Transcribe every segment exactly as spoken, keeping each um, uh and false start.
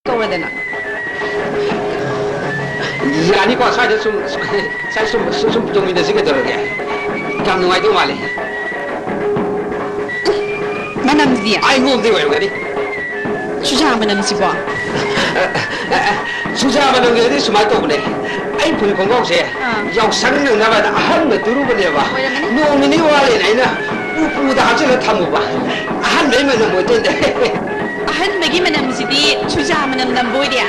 ꯀꯧꯔꯗꯅ꯫ ꯌꯥꯅꯤꯀꯣ, ꯁ꯭ꯋꯥꯏꯗ ꯁꯨꯝ, ꯁ꯭ꯋꯥꯏ ꯁꯨꯝ, ꯁꯨꯝ, ꯁꯨꯝ ꯇꯣꯡꯃꯤꯟꯅꯁꯤ ꯀꯩꯗꯧꯔꯒꯦ? ꯌꯥꯝ ꯅꯨꯡꯉꯥꯏꯗꯧ ꯃꯥꯜꯂꯦ꯫ ꯃꯅꯝꯗꯤ? ꯑꯩꯉꯣꯟꯗꯩ ꯑꯣꯏꯔꯝꯒꯅꯤ꯫ ꯆꯨꯖꯥꯛ ꯃꯅꯝꯁꯤꯕꯣ? ꯑ, ꯑ, ꯑ, ꯆꯨꯖꯥꯛ ꯃꯅꯝꯒꯤꯗꯤ ꯁꯨꯃꯥꯏꯅ ꯇꯧꯕꯅꯦ꯫ ꯑꯩ ꯐꯨꯔꯤꯠ ꯈꯣꯡꯒ꯭ꯔꯥꯎꯁꯦ ꯑꯥ꯫ ꯌꯥꯎꯁꯪ ꯅꯪꯅꯕ ꯑꯍꯟꯕ ꯇꯨꯔꯨꯕꯅꯦꯕ꯫ ꯑꯣꯏꯔꯝꯃꯅꯤ꯫ ꯅꯣꯡ ꯅꯤꯅꯤ ꯋꯥꯠꯂꯤꯅ ꯑꯩꯅ ꯎꯄꯨꯗ ꯍꯥꯞꯆꯤꯜꯂ ꯊꯝꯃꯨꯕ꯫ ꯑꯍꯟꯕꯩ ꯃꯅꯝ ꯑꯣꯏꯗꯣꯏꯅꯦ꯫ ꯑꯍꯟꯕꯒꯤ ꯃꯅꯝꯁꯤꯗꯤ ꯁꯨꯖꯥ ꯃꯅꯝ ꯅꯝꯕ ꯑꯣꯏꯔꯦ꯫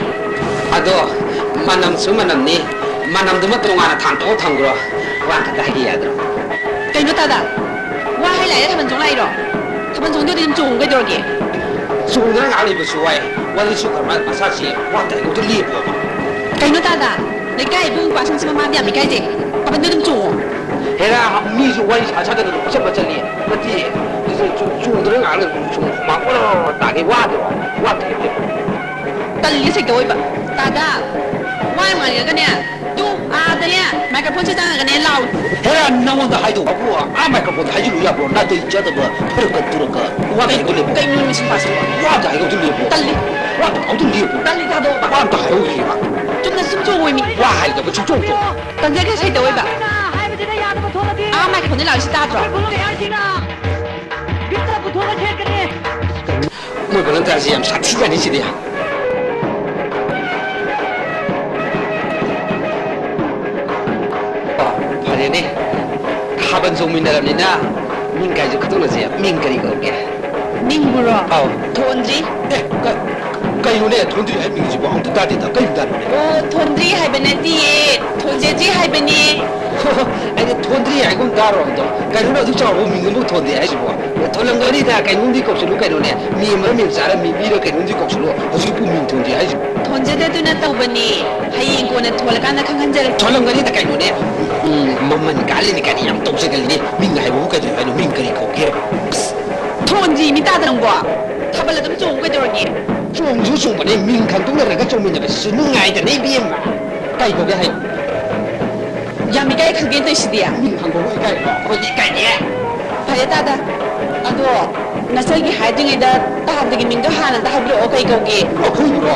ꯑꯗꯣ ꯃꯅꯝꯁꯨ ꯃꯅꯝꯅꯤ, ꯃꯅꯝꯗꯨꯃ ꯇꯣꯉꯥꯟꯅ ꯊꯥꯡꯇꯣꯛꯑ ꯊꯝꯈ꯭ꯔꯣ꯫ ꯋꯥ ꯈꯛꯇ ꯍꯥꯏꯒꯦ ꯌꯥꯗ꯭ꯔꯣ? ꯀꯩꯅꯣ ꯇꯥꯗ? ꯋꯥ ꯍꯥꯏ ꯂꯥꯛꯑꯦ ꯊꯥꯕꯜ ꯆꯣꯡ ꯂꯥꯛꯏꯔꯣ? ꯊꯥꯕꯜ ꯆꯣꯡꯗꯣꯏꯗꯤ ꯑꯗꯨꯝ ꯆꯣꯡꯉꯨ ꯀꯩꯗꯧꯔꯒꯦ? ꯆꯣꯡꯗꯅ ꯉꯥꯏꯍꯥꯛ ꯂꯩꯕꯁꯨ ꯋꯥꯏ, ꯋꯥꯔꯤꯁꯨ ꯈꯔ ꯃꯥ-, ꯃꯁꯥꯁꯤ ꯋꯥ ꯇꯥꯏ ꯍꯧꯗ ꯂꯦꯞꯄꯣꯕ꯫ ꯀꯩꯅꯣ ꯇꯥꯗ? ꯂꯩꯀꯥꯏ ꯏꯕꯨꯡ ꯏꯄ꯭ꯋꯥꯁꯤꯡꯁꯤ ꯃꯃꯥꯗ ꯌꯥꯝ ꯏꯀꯥꯏꯖꯩ꯫ ꯊꯥꯕꯜꯗꯣ ꯑꯗꯨꯝ ꯆꯣꯡꯉꯣ꯫ ꯍꯦꯔꯥ, ꯃꯤꯁꯨ ꯋꯥꯔꯤ ꯁꯥ ꯁꯥꯗꯅ ꯑꯗꯨꯝ ꯄꯪꯆꯠ ꯃꯆꯠꯂꯤ꯫ ꯅꯠꯇꯦ, ꯆꯣ-, ꯆꯣ-, ꯆꯣꯡꯗꯅ ꯉꯥꯏꯍꯥꯛ ꯂꯩꯕ ꯁꯨꯝ ꯍꯨꯃꯥꯡ ꯑꯣꯔꯣ ꯑꯣꯔꯣ ꯇꯥꯒꯦ ꯋꯥꯗ꯭ꯔꯣ? ꯋꯥ ꯇꯥꯏ ꯍꯧꯗ ꯂꯦꯞꯄꯣ꯫ ꯇꯜꯂꯤ ꯁꯦꯛꯇ ꯑꯣꯏꯕ꯫ ꯇꯥꯗ, ꯋꯥ ꯌꯥꯝ ꯉꯥꯡꯅꯤꯡꯉꯒꯅꯦ, ꯇꯨ, ꯑꯥꯗꯅꯦ, microphoneꯁꯦ ꯆꯪꯉꯒꯅꯦ ꯂꯥꯎ꯫ ꯍꯦꯔꯥ, ꯅꯉꯣꯟꯗ ꯍꯥꯏꯗꯧꯕꯕꯨ ꯑꯥ microphoneꯗ ꯍꯥꯏꯖꯤꯜꯂꯨ ꯌꯥꯕ꯭ꯔꯣ? ꯅꯥꯇꯩ ꯆꯥꯗꯕ ꯐꯔꯛꯀ ꯇꯨꯔꯛꯀ꯫ ꯋꯥ ꯀꯩ-, ꯍꯥꯏꯗꯧ ꯂꯩꯕ꯭ꯔꯣ? ꯀꯩꯅꯣ ꯃꯁꯤ ꯅꯨꯄꯥꯁꯤꯕꯣ? ꯋꯥ ꯑꯝꯇ ꯍꯥꯏꯍꯧꯗ ꯂꯦꯞꯄꯣ꯫ ꯇꯜꯂꯤ꯫ ꯋꯥ ꯑꯝꯇ ꯍꯥꯏꯍꯧꯗ ꯂꯦꯞꯄꯣ꯫ ꯇꯜꯂꯤ ꯊꯥꯗꯣꯛꯑꯣ꯫ ꯋꯥ ꯑꯝꯇ ꯍꯥꯏꯍꯧꯗ ꯂꯦꯞꯄꯣ꯫ ꯆꯨꯝꯅ ꯁꯨꯝ ꯆꯣꯡꯉꯣꯏ ꯃꯤ꯫ ꯋꯥ ꯍꯥꯏꯗꯕ ꯁꯨꯡꯆꯣꯡ ꯆꯣꯡ-꯫ ꯇꯟꯖꯈ꯭ꯔꯦ ꯁꯩꯇ ꯑꯣꯏꯕ꯫ ꯍꯥꯏꯕꯁꯤꯗ ꯌꯥꯗꯕ ꯊꯣꯛꯂꯗꯤ ꯑꯥ microphoneꯗ ꯂꯥꯎꯔꯤꯁꯤ ꯇꯥꯗ꯭ꯔꯣ? ꯑꯩꯈꯣꯏ ꯂꯣꯏ ꯍꯥꯏꯁꯤꯅ ꯕꯤꯠꯇ ꯄꯨꯊꯣꯛꯑ ꯁꯦꯠꯀꯅꯤ꯫ ꯃꯣꯏ volunteerꯁꯤ ꯌꯥꯝ ꯁꯥꯊꯤꯖꯥꯠꯅꯤ ꯁꯤꯗꯤ꯫ ꯑꯣ, ꯐꯔꯦꯅꯦ꯫ ꯊꯥꯕꯜ ꯆꯣꯡꯃꯤꯟꯅꯔꯕꯅꯤꯅ ꯃꯤꯡ ꯀꯥꯏꯁꯨ ꯈꯪꯗꯣꯛꯅꯁꯦ꯫ ꯃꯤꯡ ꯀꯔꯤ ꯀꯧꯒꯦ? ꯃꯤꯡꯕꯨꯔꯣ? ꯑꯧ꯫ ꯊꯣꯟꯗ꯭ꯔꯤ꯫ ꯑꯦ, ꯀ-, ꯀꯩꯅꯣꯅꯦ? ꯊꯣꯟꯗ꯭ꯔꯤ ꯍꯥꯏꯕ ꯃꯤꯡꯁꯤꯕꯨ ꯑꯃꯨꯛꯇ ꯇꯥꯗꯦꯗ꯫ ꯀꯩ ꯃꯤꯡ ꯇꯥꯔꯤꯕꯅꯦ? ꯑꯣ, ꯊꯣꯟꯗ꯭ꯔꯤ ꯍꯥꯏꯕ ꯅꯠꯇꯤꯌꯦ꯫ ꯊꯣꯟꯖꯗ꯭ꯔꯤ ꯍꯥꯏꯕꯅꯦ꯫ ꯑꯩꯗꯤ ꯊꯣꯟꯗ꯭ꯔꯤ ꯍꯥꯏꯒꯨꯝ ꯇꯥꯔꯨꯔꯕꯗꯣ꯫ ꯀꯩꯅꯣꯅꯦ ꯑꯗꯨꯛ ꯆꯥꯎꯕ ꯃꯤꯡ ꯑꯃꯕꯨ ꯊꯣꯟꯗꯦ ꯍꯥꯏꯁꯤꯕꯣ? ꯊꯣꯜꯂꯝꯒꯅꯤꯗ, ꯀꯩꯅꯣꯝꯗꯤ ꯀꯧꯁꯤꯜꯂꯨ ꯀꯩꯅꯣꯅꯦ꯫ ꯃꯤ ꯑꯃꯔ ꯃꯤꯡ ꯆꯥꯔ ꯃꯤ ꯃꯤꯔ ꯀꯩꯅꯣꯝꯗꯤ ꯀꯧꯁꯤꯜꯂꯨ꯫ ꯍꯧꯖꯤꯛꯄꯨ ꯃꯤꯡ ꯊꯣꯟꯗꯦ ꯍꯥꯏꯁꯤꯕꯣ? ꯊꯣꯟꯖꯗꯗꯨꯅ ꯇꯧꯕꯅꯦ꯫ ꯍꯌꯦꯡ ꯀꯣꯟꯅ ꯊꯣꯜꯂꯀꯥꯟꯗ ꯈꯪꯍꯟꯖꯔꯛꯀꯦ꯫ ꯊꯣꯜꯂꯝꯒꯅꯤꯗ ꯀꯩꯅꯣꯅꯦ꯫ ꯎꯝ, ꯃꯃꯜ ꯀꯥꯜꯂꯤꯅꯦ ꯀꯥꯏꯅ ꯌꯥꯝ ꯇꯧꯖꯒꯜꯂꯤꯅꯦ꯫ ꯃꯤꯡ ꯍꯥꯏꯕꯕꯨ ꯀꯩꯗꯧ ꯍꯥꯏꯅꯣ? ꯃꯤꯡ ꯀꯔꯤ ꯀꯧꯒꯦ? ꯑꯁ, ꯊꯣꯟꯗ꯭ꯔꯤ ꯃꯤ ꯇꯥꯗ ꯅꯪꯕꯣ꯫ ꯊꯥꯕꯜ ꯑꯗꯨꯝ ꯆꯣꯡꯉꯨ ꯀꯩꯗꯧꯔꯒꯦ? ꯆꯣꯡꯁꯨ ꯆꯣꯡꯕꯅꯦ, ꯃꯤꯡ ꯈꯪꯗꯣꯛꯅꯔꯒ ꯆꯣꯡꯃꯤꯟꯅꯕꯁꯤꯁꯨ ꯅꯨꯡꯉꯥꯏꯗꯅꯦ, ꯏꯕꯦꯝꯃ꯫ ꯀꯩ ꯀꯧꯒꯦ ꯍꯥꯏꯌꯨ? ꯌꯥꯝ ꯏꯀꯥꯏ ꯈꯪꯗꯦ ꯇꯧꯏꯁꯤꯗꯤ꯫ ꯃꯤꯡ ꯈꯪꯕꯕꯨ ꯏꯀꯥꯏꯕ꯭ꯔꯣ? ꯑꯩꯈꯣꯏꯗꯤ ꯏꯀꯥꯏꯗꯦ꯫ ꯐꯔꯦ ꯇꯥꯗ꯫ ꯑꯗꯣ ꯅꯆꯟꯒꯤ ꯍꯥꯏꯗ꯭ꯔꯤꯉꯩꯗ ꯇꯥꯗꯒꯤ ꯃꯤꯡꯗꯣ ꯍꯥꯟꯅ ꯑꯝꯇ ꯍꯥꯏꯕꯤꯔꯛꯑꯣ, ꯀꯩ ꯀꯧꯒꯦ? ꯑꯩꯈꯣꯏꯕꯨꯔꯣ?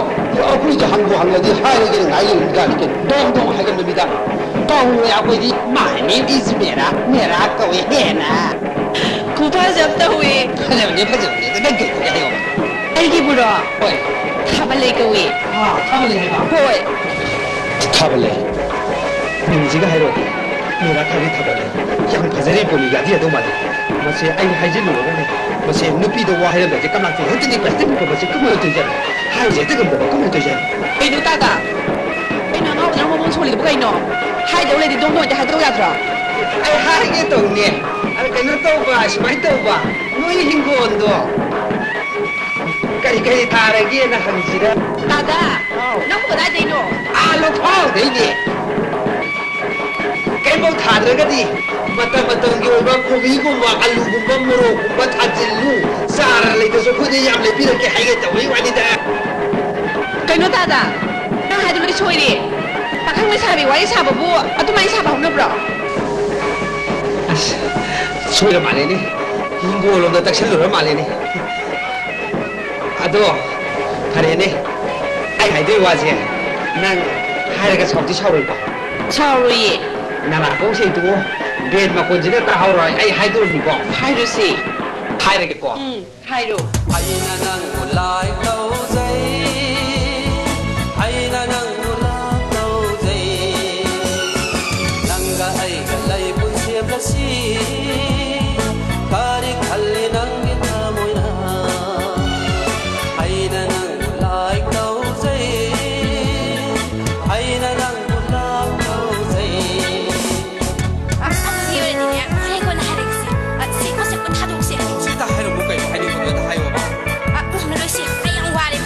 ꯑꯩꯈꯣꯏꯗꯤ ꯍꯪꯕꯨ ꯍꯪꯉꯗꯤ ꯍꯥꯏꯔꯒꯦꯅ ꯉꯥꯏ ꯂꯩꯔꯝꯃꯤꯖꯥꯠꯅꯤ ꯀꯩꯅꯣ꯫ ꯗꯣꯡ ꯗꯣꯡ ꯍꯥꯏꯒꯟꯕ ꯃꯤꯗꯥꯅꯤ꯫ ꯀꯧꯔꯣꯏ ꯑꯩꯈꯣꯏꯗꯤ꯫ My name is ꯃꯦꯔꯥ, ꯃꯦꯔꯥ ꯀꯧꯏ ꯍꯦꯟꯅ꯫ ꯈꯨꯐꯖ ꯑꯃ ꯇꯧꯏ꯫ ꯐꯖꯕꯅꯦ, ꯐꯖꯕꯅꯦ꯫ ꯑꯗꯣ ꯅꯪ ꯀꯩ ꯀꯧꯒꯦ ꯍꯥꯏꯌꯣꯕ? ꯑꯩꯒꯤꯕꯨꯔꯣ? ꯍꯣꯏ꯫ ꯊꯥꯕꯜꯂꯩ ꯀꯧꯏ꯫ ꯍꯥ, ꯊꯥꯕꯜꯂꯩ ꯍꯥꯏꯕ? ꯍꯣꯏ꯫ ꯊꯥꯕꯜꯂꯩ꯫ ꯃꯤꯡꯁꯤꯒ ꯍꯥꯏꯔꯨꯔꯗꯤ ꯃꯦꯔꯥ ꯈꯥꯒꯤ ꯊꯥꯕꯜꯂꯩ꯫ ꯌꯥꯝ ꯐꯖꯔꯤ ꯄꯣꯠꯅꯤ, ꯌꯥꯗꯤ ꯌꯥꯗꯧ ꯃꯥꯜꯂꯤ꯫ ꯃꯁꯦ ꯑꯩ ꯍꯥꯏꯖꯤꯜꯂꯨꯔꯒꯅꯦ, ꯃꯁꯦ ꯅꯨꯄꯤꯗ ꯋꯥ ꯍꯥꯏꯔꯝꯗꯥꯏꯁꯦ ꯀꯅꯥ ꯍꯦꯛꯇ ꯅꯤꯛꯄ, ꯍꯦꯛꯇ ꯅꯤꯛꯄ, ꯃꯁꯦ ꯀꯃꯥꯏꯅ ꯇꯧꯔꯤꯖꯥꯠꯅꯣ? ꯍꯥꯏꯔꯤꯁꯦ ꯍꯦꯛꯇ ꯉꯝꯗꯕ, ꯀꯃꯥꯏꯅ ꯇꯧꯔꯤꯖꯥꯠꯅꯣ? ꯀꯩꯅꯣ ꯇꯥꯗ? ꯀꯩꯅꯣ ꯑꯉꯥꯎꯕꯗꯧꯅ ꯃꯃꯣꯟ ꯁꯣꯜꯂꯤꯗꯨꯕꯨ ꯀꯩꯅꯣ? ꯍꯥꯏꯗꯧ ꯂꯩꯗꯤ ꯗꯣꯡ ꯗꯣꯡ ꯍꯦꯛꯇ ꯍꯥꯏꯗꯣꯛ ꯌꯥꯗ꯭ꯔꯣ? ꯑꯩ ꯍꯥꯏꯒꯦ ꯇꯧꯅꯦ꯫ ꯑꯗ ꯀꯩꯅꯣ ꯇꯧꯕ, ꯁꯨꯃꯥꯏꯅ ꯇꯧꯕ, ꯅꯣꯏ ꯍꯤꯡꯒꯣꯜꯗꯣ ꯀꯔꯤ ꯀꯔꯤ ꯊꯥꯔꯒꯦꯅ ꯍꯪꯁꯤꯔ? ꯇꯥꯗ, ꯍꯥꯎ꯫ ꯅꯪꯕꯨ ꯀꯗꯥꯏꯗꯩꯅꯣ? ꯑꯥ, ꯂꯧꯈꯥꯎꯗꯩꯅꯦ꯫ ꯀꯩꯝꯐꯥꯎ ꯊꯥꯗ꯭ꯔꯒꯗꯤ ꯃꯇꯝ ꯃꯇꯝꯒꯤ ꯑꯣꯏꯕ ꯀꯣꯕꯤꯒꯨꯝꯕ, ꯑꯂꯨꯒꯨꯝꯕ, ꯃꯣꯔꯣꯛꯀꯨꯝꯕ ꯊꯥꯖꯤꯜꯂꯨ꯫ ꯆꯥꯔ ꯂꯩꯇ꯭ꯔꯁꯨ ꯑꯩꯈꯣꯏꯗ ꯌꯥꯝ ꯂꯩꯕꯤꯔꯛꯀꯦ ꯍꯥꯏꯒꯦ ꯇꯧꯕꯒꯤ ꯋꯥꯅꯤꯗ꯫ ꯀꯩꯅꯣ ꯇꯥꯗ, ꯅꯪ ꯍꯥꯏꯗꯣ ꯂꯣꯏ ꯁꯣꯏꯔꯦ꯫ ꯄꯥꯈꯪ ꯂꯩꯁꯥꯕꯤ ꯋꯥꯔꯤ ꯁꯥꯕꯕꯨ ꯑꯗꯨꯃꯥꯏꯅ ꯁꯥꯕ ꯍꯧꯅꯕ꯭ꯔꯣ? ꯑꯁ, ꯁꯣꯏꯔ ꯃꯥꯜꯂꯦꯅꯦ꯫ ꯍꯤꯡꯒꯣꯜ ꯂꯣꯝꯗ ꯇꯛꯁꯜꯂꯨꯔ ꯃꯥꯜꯂꯦꯅꯦ꯫ ꯑꯗꯣ, ꯐꯔꯦꯅꯦ꯫ ꯑꯩ ꯍꯥꯏꯗꯣꯏ ꯋꯥꯁꯦ ꯅꯪ ꯍꯥꯏꯔꯒ ꯁꯥꯎꯗꯤ ꯁꯥꯎꯔꯣꯏꯀꯣ? ꯁꯥꯎꯔꯣꯏꯌꯦ꯫ ꯅꯅꯥꯀꯣꯡ ꯁꯦꯡꯇꯣꯛꯑꯣ꯫ ꯕꯦꯟ ꯃꯈꯣꯟꯁꯤꯅ ꯇꯥꯍꯧꯔꯣꯏ꯫ ꯑꯩ ꯍꯥꯏꯗꯣꯔꯝꯅꯤꯀꯣ꯫ ꯍꯥꯏꯔꯨꯁꯤ꯫ ꯍꯥꯏꯔꯒꯦꯀꯣ꯫ ꯎꯝ, ꯍꯥꯏꯔꯣ꯫ ꯑꯩꯅ ꯅꯪꯕꯨ ꯂꯥꯏ ꯇꯧꯖꯩ, ꯑꯩꯅ ꯅꯪꯕꯨ ꯂꯥꯏ ꯇꯧꯖꯩ, ꯅꯪꯒ ꯑꯩꯒ ꯂꯩ ꯄꯨꯟꯁꯤ ꯑꯁꯤ, ꯀꯔꯤ ꯈꯜꯂꯤ ꯅꯪꯒꯤ ꯊꯃꯣꯏꯅ? ꯑꯩꯅ ꯅꯪꯕꯨ ꯂꯥꯏ ꯇꯧꯖꯩ, ꯑꯩꯅ ꯅꯪꯕꯨ ꯂꯥꯏ ꯇꯧꯖꯩ꯫ ꯑ, ꯑ, ꯁꯤ ꯑꯣꯏꯔꯗꯤꯅꯦ, ꯑꯩ ꯀꯣꯟꯅ ꯍꯥꯏꯔꯛꯀꯦꯁꯦ꯫ ꯑ, ꯁꯤ ꯃꯁꯛꯇꯣ ꯊꯥꯗꯣꯛꯁꯦ꯫ ꯁꯤꯗ ꯍꯥꯏꯔꯝꯃꯨ ꯀꯩꯅꯣ, ꯍꯥꯏꯅꯤꯡꯕꯗꯣ ꯍꯥꯏꯌꯣꯕ꯫ ꯑ, ꯉꯝꯃꯔꯣꯏꯁꯦ, ꯑꯩ ꯌꯥꯝ ꯋꯥꯔꯦ꯫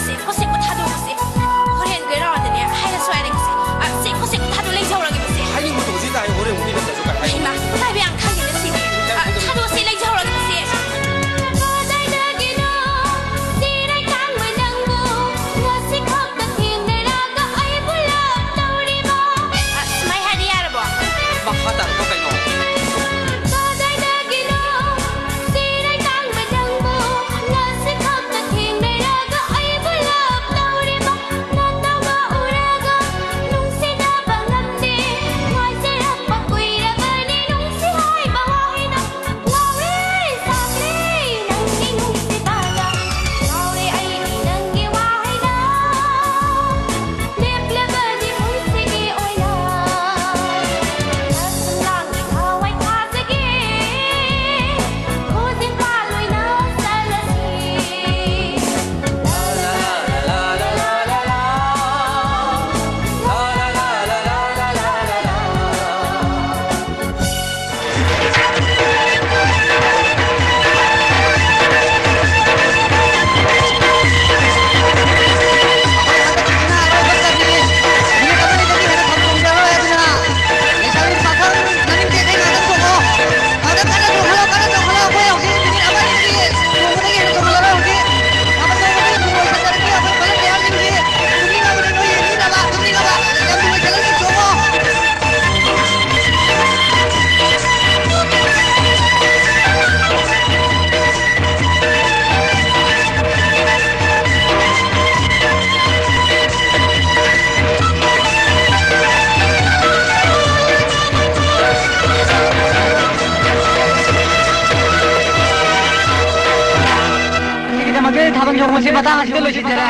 ꯁꯤ ꯃꯇꯥꯡ ꯑꯁꯤꯗ ꯂꯣꯏꯁꯤꯟꯖꯔꯦ꯫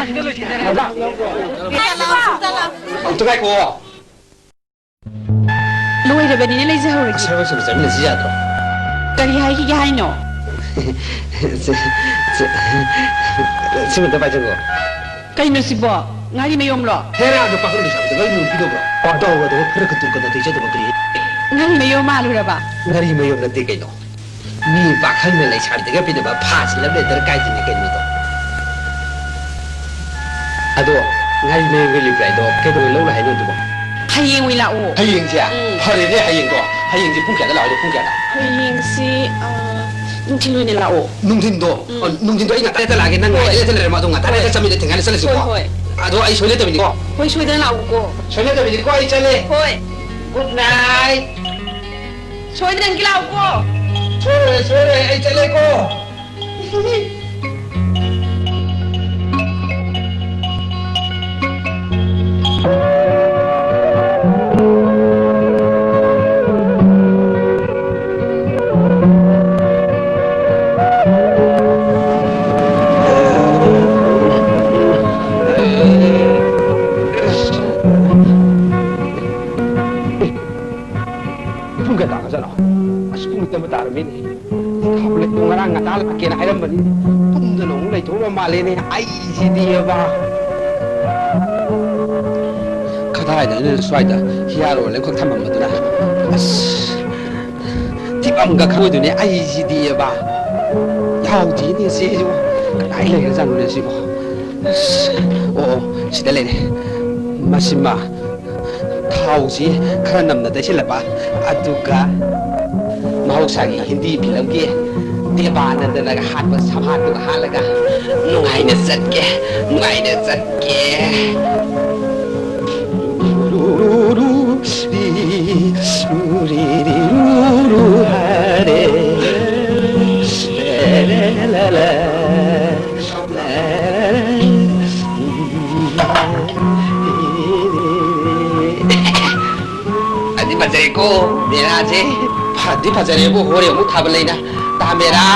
ꯑꯝꯇ ꯉꯥꯏꯈꯣ꯫ ꯂꯣꯏꯔꯕꯅꯤꯅ ꯂꯩꯖꯍꯧꯔꯒꯦ꯫ ꯑꯁ, ꯁꯔꯕ ꯁꯔꯕ ꯆꯠꯃꯤꯟꯅꯁꯤ ꯌꯥꯗ꯭ꯔꯣ? ꯀꯔꯤ ꯍꯥꯏꯈꯤꯒꯦ ꯍꯥꯏꯅꯣ? ꯁꯤ, ꯁꯤ, ꯁꯤꯃꯇ ꯄꯥꯏꯖꯈꯣ꯫ ꯀꯩꯅꯣ ꯁꯤꯕꯣ? ꯉꯥꯔꯤ ꯃꯌꯣꯝꯂꯣ? ꯍꯦꯔꯥ, ꯑꯗꯣ ꯄꯥꯈꯪ ꯂꯩꯁꯥꯕꯤꯗ ꯉꯥꯔꯤ ꯃꯌꯣꯝ ꯄꯤꯗꯧꯕ꯭ꯔꯣ? ꯄꯥꯗꯧ ꯑꯗꯨꯒ ꯈꯔ ꯈꯇꯨ ꯀꯟꯅ ꯇꯩꯖꯗꯕ ꯀꯔꯤ? ꯉꯥꯔꯤ ꯃꯌꯣꯝ ꯃꯥꯜꯂꯨꯔꯕ? ꯉꯥꯔꯤ ꯃꯌꯣꯝ ꯅꯠꯇꯦ ꯀꯩꯅꯣ꯫ ꯃꯤ ꯄꯥꯈꯪꯅ ꯂꯩꯁꯥꯕꯤꯗꯒ ꯄꯤꯅꯕ ꯐꯥꯁꯤ ꯂꯞ ꯂꯦꯇꯔ ꯀꯥꯏꯗꯨꯅꯤ ꯀꯩꯅꯣꯗꯣ꯫ ꯑꯗꯣ ꯉꯥꯔꯤ ꯃꯌꯣꯝꯒꯤ ꯔꯤꯄ꯭ꯂꯥꯏꯗꯣ ꯀꯩꯗꯧꯉꯩ ꯂꯧꯔꯣ ꯍꯥꯏꯅꯣ ꯑꯗꯨꯕꯣ? ꯍꯌꯦꯡ ꯑꯣꯏꯅ ꯂꯥꯛꯑꯣ꯫ ꯍꯌꯦꯡꯁꯦ? ꯎꯝ꯫ ꯐꯔꯦꯅꯦ ꯍꯌꯦꯡꯗꯣ꯫ ꯍꯌꯦꯡꯁꯦ ꯄꯨꯡ ꯀꯌꯥꯗ ꯂꯥꯛꯑꯣ ꯍꯥꯏꯅꯣ? ꯄꯨꯡ ꯀꯌꯥꯗ? ꯍꯌꯦꯡꯁꯤ, ꯑ, ꯅꯨꯡꯊꯤꯜ ꯑꯣꯏꯅ ꯂꯥꯛꯑꯣ꯫ ꯅꯨꯡꯊꯤꯟꯗꯣ? ꯎꯝ꯫ ꯑꯣ, ꯅꯨꯡꯊꯤꯟꯗꯣ ꯑꯩ ꯉꯟꯇꯥ ꯍꯦꯛꯇ ꯂꯥꯛꯑꯒꯦ, ꯅꯪ ꯍꯣꯏ꯫ ꯉꯥꯏ ꯂꯩꯔ ꯂꯩꯔꯝꯃꯣ, ꯑꯗꯣ ꯉꯟꯇꯥ ꯍꯣꯏ꯫ ꯍꯦꯛꯇ ꯆꯠꯃꯤꯟꯅ ꯊꯦꯡꯅꯅ ꯆꯠꯂꯁꯤꯀꯣ꯫ ꯍꯣꯏ, ꯍꯣꯏ꯫ ꯑꯗꯣ ꯑꯩ ꯁꯣꯏꯅꯗꯕꯤꯅꯤꯀꯣ꯫ ꯍꯣꯏ, ꯁꯣꯏꯗꯅ ꯂꯥꯛꯎꯀꯣ꯫ ꯁꯣꯏꯅꯗꯕꯤꯅꯤꯀꯣ, ꯑꯩ ꯆꯠꯂꯦ꯫ ꯍꯣꯏ꯫ Good night꯫ ꯁꯣꯏꯗꯅ ꯂꯥꯛꯎꯀꯣ꯫ ꯁꯣꯏꯔꯣꯏ, ꯁꯣꯏꯔꯣꯏ, ꯑꯩ ꯆꯠꯂꯦꯀꯣ꯫ ꯄꯨꯡ ꯀꯌꯥ ꯇꯥꯔꯖꯥꯠꯅꯣ? ꯑꯁ, ꯄꯨꯡ ꯅꯤꯄꯥꯟ ꯇꯥꯔꯝꯃꯦꯅꯦ꯫ ꯊꯥꯕ ꯂꯩꯇꯣ ꯉꯔꯥꯡ ꯉꯟꯇꯥ ꯂꯥꯛꯀꯦꯅ ꯍꯥꯏꯔꯝꯕꯅꯤ꯫ ꯇꯨꯝꯗꯅ ꯑꯃꯨꯛ ꯂꯩꯊꯣꯛꯂ ꯃꯥꯜꯂꯦꯅꯦ꯫ ꯑꯩꯁꯤꯗꯤꯕ꯫ ꯀꯗꯥꯏꯗꯅꯣ ꯁ꯭ꯋꯥꯏꯗ ꯍꯤꯌꯥꯔ ꯑꯣꯏꯜ ꯑꯃꯈꯛ ꯊꯝꯃꯝꯕꯗꯨꯅ? ꯑꯁ, ꯊꯤꯐꯝꯒ ꯈꯪꯉꯣꯏꯗꯣꯏꯅꯦ ꯑꯩꯁꯤꯗꯤꯕ꯫ ꯌꯥꯎꯗꯦꯅꯦ ꯁꯤꯁꯨ꯫ ꯀꯗꯥꯏ ꯂꯩꯈ꯭ꯔꯖꯥꯠꯅꯣꯅꯦ ꯁꯤꯕꯣ? ꯑꯁ, ꯑꯣ, ꯑꯣ, ꯁꯤꯗ ꯂꯩꯔꯦ꯫ ꯃꯁꯤꯃ ꯊꯥꯎꯁꯤ ꯈꯔ ꯅꯝꯅ ꯇꯩꯁꯤꯜꯂꯕ, ꯑꯗꯨꯒ ꯃꯍꯧꯁꯥꯒꯤ ꯍꯤꯟꯗꯤ ꯐꯤꯂꯝꯒꯤ ꯗꯦꯕꯥꯅꯟꯗꯅꯒ ꯍꯥꯠꯄ ꯁꯝꯍꯥꯠꯇꯨꯒ ꯍꯥꯠꯂꯒ ꯅꯨꯡꯉꯥꯏꯅ ꯆꯠꯀꯦ, ꯅꯨꯡꯉꯥꯏꯅ ꯆꯠꯀꯦ꯫ ꯐꯗꯤ ꯐꯖꯔꯦꯀꯣ, ꯃꯦꯔꯥꯁꯦ꯫ ꯐꯗꯤ ꯐꯖꯔꯦꯕꯨ, ꯍꯣꯔꯦꯟ ꯑꯃꯨꯛ ꯊꯥꯕꯜ ꯂꯩꯅ꯫ ꯇꯥ ꯃꯦꯔꯥ,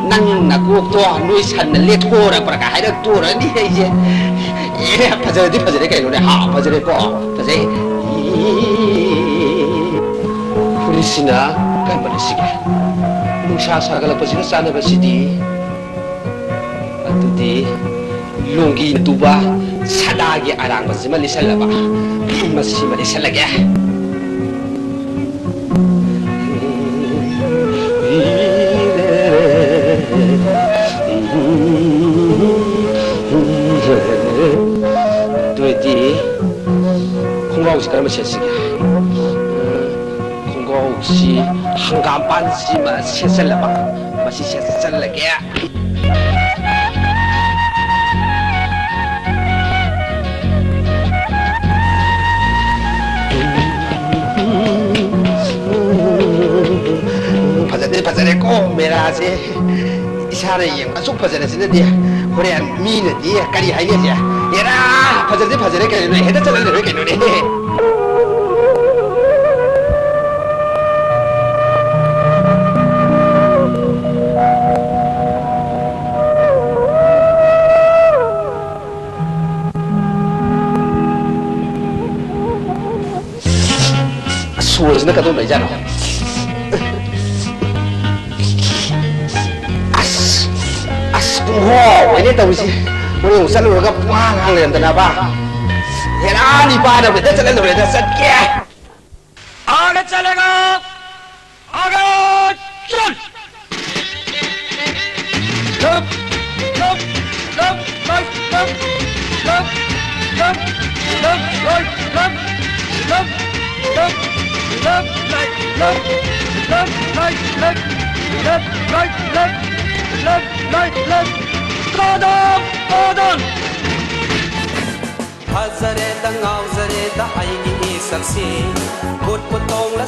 ꯅꯪ ꯅꯀꯣꯛꯇꯣ ꯅꯣꯏ ꯁꯟꯅ ꯂꯦꯛꯊꯣꯔꯛꯄ꯭ꯔꯥ ꯀ ꯍꯥꯏꯔꯛꯇꯣꯔꯅꯤ ꯑꯩꯁꯦ꯫ ꯑꯦ, ꯐꯖꯔꯗꯤ ꯐꯖꯔꯦ ꯀꯩꯅꯣꯅꯦ꯫ ꯍꯥ, ꯐꯖꯔꯦꯀꯣ꯫ ꯐꯖꯩ꯫ ꯐꯨꯔꯤꯠꯁꯤꯅ ꯀꯔꯝꯕꯅ ꯁꯤꯒꯦ? ꯅꯨꯡꯁꯥ ꯁꯥꯒꯠꯂꯛꯄꯁꯤꯒ ꯆꯥꯟꯅꯕꯁꯤꯗꯤ꯫ ꯑꯗꯨꯗꯤ ꯂꯣꯡꯒꯤ ꯇꯨꯕ ꯁꯗꯥꯒꯤ ꯑꯔꯥꯡꯕꯁꯤꯃ ꯂꯤꯠꯁꯜꯂꯕ꯫ ꯃꯁꯤꯃ ꯂꯤꯠꯁꯜꯂꯒꯦ꯫ ꯑꯗꯨ ꯑꯣꯏꯗꯤ ꯈꯣꯡꯒ꯭ꯔꯥꯎꯁꯤ ꯀꯔꯝꯕ ꯁꯦꯠꯁꯤꯒꯦ? ꯈꯣꯡꯒ꯭ꯔꯥꯎꯁꯤ ꯍꯪꯒꯥꯝꯄꯥꯟꯁꯤꯃ ꯁꯦꯠꯆꯜꯂꯕ, ꯃꯁꯤ ꯁꯦꯠꯆꯜꯂꯒꯦ꯫ ꯐꯖꯗꯦ, ꯐꯖꯔꯦꯀꯣ ꯃꯦꯔꯥꯁꯦ꯫ ꯏꯁꯥꯅ ꯌꯦꯡꯕ ꯑꯁꯨꯛ ꯐꯖꯔꯁꯤꯅꯗꯤ ꯍꯣꯔꯦꯟ ꯃꯤꯅꯗꯤ ꯀꯔꯤ ꯍꯥꯏꯅꯁꯦ? ꯑꯦꯔꯥ, ꯐꯖꯗꯦ, ꯐꯖꯔꯦ ꯀꯩꯅꯣꯅꯦ, ꯍꯦꯛꯇ ꯆꯠꯍꯜꯂꯔꯣꯏ ꯀꯩꯅꯣꯅꯦ꯫ ꯁꯣꯔꯁꯤꯅ ꯀꯗꯣꯝ ꯂꯩꯖꯥꯠꯅꯣ? ꯑꯁ, ꯑꯁ, ꯄꯨꯡꯍꯣ ꯑꯣꯏꯅꯦ ꯇꯧꯔꯤꯁꯤ꯫ ꯃꯣꯏ ꯑꯃꯨꯛ ꯆꯠꯂꯨꯔꯒ ꯄꯨꯡꯍꯥꯡ ꯍꯥꯡ ꯂꯩꯔꯝꯗꯅꯕ꯫ ꯍꯦꯔꯥ, ꯅꯤꯄꯥꯅ ꯍꯦꯛꯇ ꯆꯠꯍꯜꯂꯨꯔꯦꯗ, ꯆꯠꯀꯦ꯫ आगे चलेगा, आगे चल। Left, left, left, right, left, left, left, left, right, left, left, left, left, right, left, left, right, left, left, right, left, left, right, left. ꯀꯗꯝ, ꯀꯗꯝ꯫ ꯐꯖꯔꯦꯗ ꯉꯥꯎꯖꯔꯦꯗ ꯑꯩꯒꯤ ꯏꯁꯛꯁꯤ꯫ ꯈꯨꯠ ꯄꯨ ꯇꯣꯡꯂ